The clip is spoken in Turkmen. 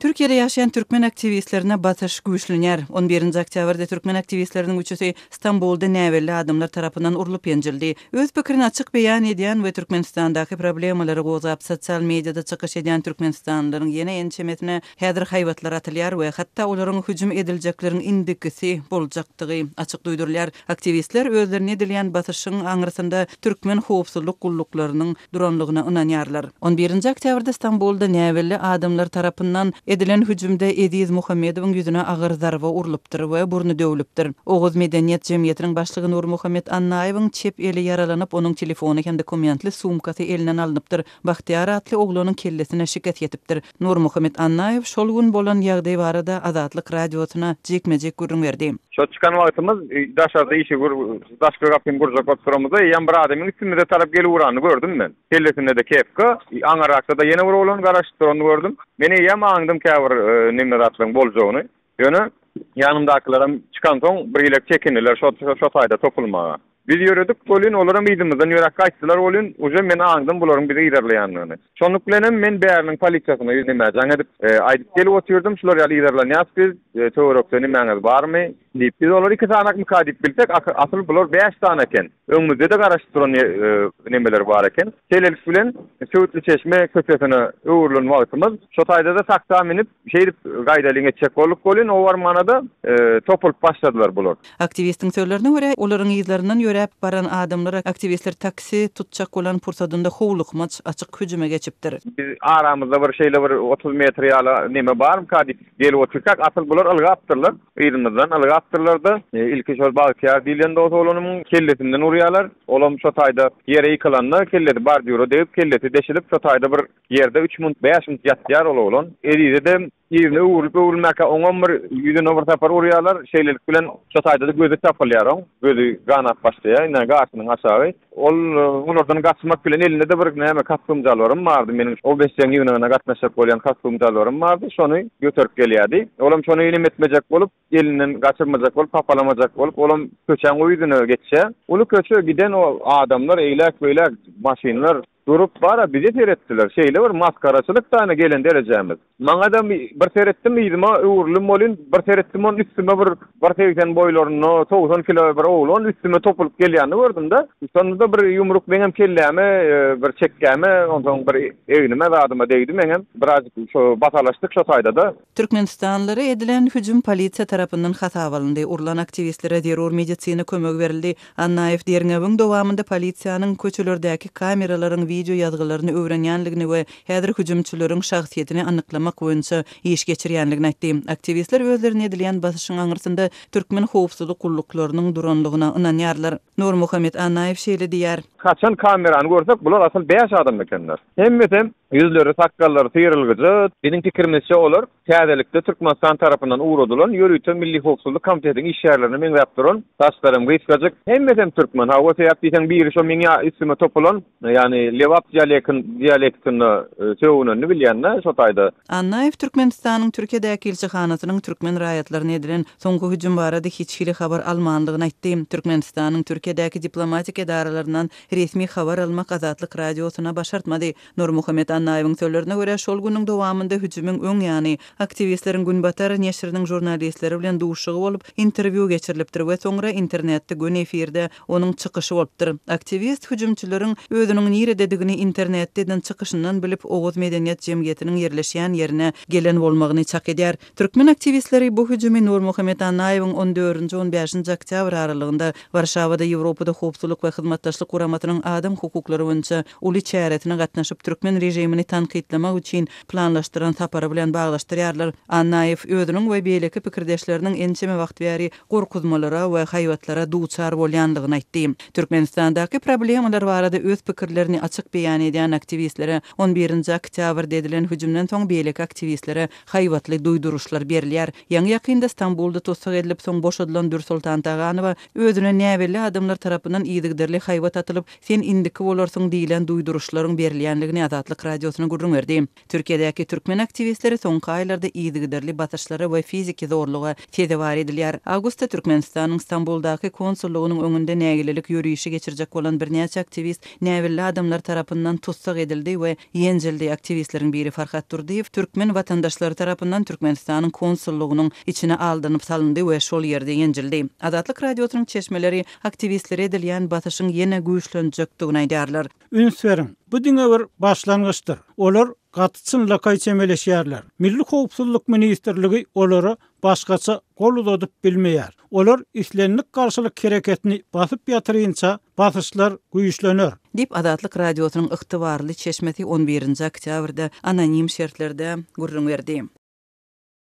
Türkiýede ýaşaýan türkmen aktiwistlerine basyş güýçlenýär. On birinji oktýabrda türkmen aktiwistleriniň üçüsi Stambulda näbelli adamlar tarapyndan urlup-ýenjildi. Öz pikirini açyk beýan edýän we Türkmenistandaky problemalary gozgap sosial mediada çykyş edýän türkmenistanlylaryň ýene ençemesine häzir haýbatlar atylýar we hatda olaryň hüjüm ediljekleriň indikisi boljakdygy açyk duýdurylýar. Aktiwistler özlerine edilýän basyşyň aňyrsynda türkmen howpsuzlyk gulluklarynyň duranlygyna ynanýarlar. On birinji oktýabrda Stambulda näbelli adamlar tarapyndan edilen hüjümde Eziz Muhammedowyň ýüzüne agyr zarba urlupdyr we burny döwlüpdir. Oguz medeniýet jemgyýetiniň başlygy Nurmuhammet Annaýewiň çep eli ýaralanyp, onuň telefony hem dokumentli sumkasy elinden alnypdyr. Bagtyýar atly oglanyň kellesine şikes ýetipdir. Nurmuhammet Annaýew şol gün bolan ýagdaý barada Azatlyk Radiosyna jikme-jik gürrüň berdi. Şo çykan wagtymyz daşarda işigi daşky gapyny gurjak bolup duramyzda eýýäm bir adamyň üstümize tarap gelip ugranyny gördüm men. Kellesinde-de kepka, aňyrrakda-da ýene bir oglan garaşyp duranyny gördüm. Men eýýäm aňdym käbir neme zatlaryň boljagyny. Ýöne ýanymdakylaram çykansoň birgilek çekindiler şo şo taýda topulmaga. Biz ýöredik welin olaram yzymyzdan ýöräp gaýtdylar welin uje men aňdym bularyň bizi yzarlaýandygyny. Şonluk bilenem men bäriniň polisiýasyna nämä jaň edip aýdyp gelip otyrdym şular ýaly yzarlanýas biz töwerekde nemäňiz barmy diýip. Biz olary iki sanakmyka diýip bilsek asyl bular bäş sany eken. Öňümizde-de garaşyp duran nemeler bar eken. Şeýlelik bilen Söwütliçeşme köçesine öwrülen wagtymyz şo taýda-da taksa münüp Şeýdip gaýdalyň etjek bolduk welin, o barmana-da topulyp başladylar bular. Aktiwistiň sözlerine görä, olaryň yzlaryndan ýöräp baran adamlar aktiwistler taksi tutjak bolan pursadynda howlukmaç açyk hüjüme geçipdir. Biz aramyzda bir şeýle bir 30 metr ýaly neme barmyka diýip gelip otyrkak, asyl bular ylgapdyrlar. Yzymyzdan ylgapdyrlar-da, ilki şol Bagtyýar diýlen dos oglanymyň kellesinden urýarlar. Olam şo taýda ýere ýykylanda kellesi bordýura degip, kellesi deşilip, şo taýda bir Ýerde üç munt, bäş munt ýatýar ol oglan. Ezize-de yzyna öwrülip-öwrülmäkä oňam bir ýüzüne bir sapar urýarlar. Şeýlelik bilen şo taýda-da gözi çapylýar oň. Gözi ganap başlaýar. Ine, gaşynyň aşagy. Ol olardan gaçmak bilen elinde-de bir näme kostýum-jalbarym bardy. Meniň OBSJ-iň ýygnagyna gatnaşjak bolýan kostýum-jalbarym bardy. Şony göterip gelýärdi. Olam şony neme etmejek bolup, elinden gaçyrmajak bolup, hapalamajak bolup, olam köçäň o ýüzüne geçýär. Uly köçe giden o adamlar eýläk-beýläk maşynlar Durup bara bize seretdiler. Şeýle bir masgaraçylyk dana gelen derejämiz. Maňada bir seretdim yzyma öwrüldim welin bir seretdim on üstüme bir bir 80 boýlarynda 90 kilo bir oglan üstüme topulyp gelýänini gördüm-de. Şonda-da bir ýumruk meňem kelläme bir çekgäme onsoň bir egnime zadyma degdi meňem. Birazjyk şo basalaşdyk şo taýda-da. Türkmenistanlylara edilen hüjüm polisiýa tarapyndan hasaba alyndy. Urlan aktiwistlere zerur medisina kömegi berildi. Annaýew derňewiň dowamynda polisiýanyň köçelerdäki kameralaryň wideo ýazgylaryny öwrenýändigini we häzir hüjümçileriň şahsyýetini anyklamak boýunça iş geçirýändigini aýtdy. Aktiwistler özlerine edilýän basyşyň aňyrsynda türkmen howpsuzlyk gulluklarynyň duranlygyna ynanýarlar. Nurmuhammet Annaýew şeýle diýýär. Haçan kamerany görsek, bular asyl bäş adam ekenler. Hemmesem ýüzleri, sakgallary syrylgyja. Biziň pikirimizçe olar täzelikde Türkmenistan tarapyndan ugradylan ýörite Milli howpsuzlyk komitetiniň işgärlerine meňzäp duran, saçlaram gysgajyk, hemmesem türkmen. Hawa, sebäp diýseň biri şo meň üstüme topulan, ýagny lebap dialektinde sögünenini bilýän-de şo taýda. Annaýew Türkmenistanyň Türkiýedäki ilçihanasynyň türkmen raýatlaryna edilen soňky hüjüm barada hiç hili habar almandygyny aýtdy. Türkmenistanyň Türkiýedäki diplomatik edaralaryndan Resmi habar almak Azatlyk Radiosyna başartmady. Nurmuhammet Annaýewiň sözlerine görä, şol günüň dowamynda hüjümiň öň ýany, aktiwistleriň Günbatar neşiriniň žurnalistleri bilen duşuşygy bolup, interwýu geçirilipdir we soňra internetde göni efirde onuň çykyşy bolupdyr. Aktiwist hüjümçileriň özüniň nirededigini internetde eden çykyşyndan bilip, Oguz medeniýet jemgyýetiniň ýerleşýän ýerine gelen bolmagyny çak edýär. Türkmen aktiwistleri bu hüjümi Nurmuhammet Annaýewiň on dördünji, on bäşinji oktýabr aralygynda Warşawada Ýewropada Howpsuzlyk we Hyzmatdaşlyk Guramasynyň adam hukuklary boýunça uly çäresine gatnaşyp türkmen režimini tankytlamak üçin planlaşdyran sapary bilen baglaşdyrýarlar. Annaýew özüniň we beýleki pikirdeşleriniň ençeme wagt bäri gorkuzmalara we haýbatlara duçar bolýandygyny aýtdy. Türkmenistandaky problemalar barada öz pikirlerini açyk beýan edýän aktiwistlere on birinji oktýabrda edilen hüjümden soň beýleki aktiwistlere haýbatly duýduryşlar berilýär. Ýaňy-ýakynda Stambulda tussag edilip, soň boşadylan Dürsoltan Taganowa özüne näbelli adamlar tarapyndan yzygiderli haýbat atylyp, sen indiki bolarsyň diýlen duýduryşlaryň berilýändigini Azatlyk. Radiosyna gürrüň berdi. Türkiýedäki türkmen aktiwistleri soňky aýlarda yzygiderli basyşlara we fiziki zorluga sezewar edilýär. Awgustda Türkmenistanyň Stambuldaky konsullygynyň öňünde nägilelik ýörişi geçirjek bolan birnäçe aktiwist näbelli adamlar tarapyndan tussag edildi we ýenjildi. Aktiwistleriň biri Farhat Durdyýew türkmen watandaşlary tarapyndan Türkmenistanyň konsullygynyň içine aldanyp salyndy we şol ýerde ýenjildi. Azatlyk Radiosynyň çeşmeleri aktiwistlere edilýän basyşyň ýene güýçlenjekdigini aýdýarlar. Üns beriň, bu diňe bir başlangyçdyr. Olar gaty çynlakaý çemeleşýärler. Milli howpsuzlyk ministrligi olara başgaça gol uzadyp bilmeýär. Olar islendik garşylyk hereketini basyp ýatyrynça, basyşlar güýçlener. Diýip, Azatlyk Radiosynyň ygtybarly çeşmesi on birinji oktýabrda anonim şertlerde gürrüň berdi.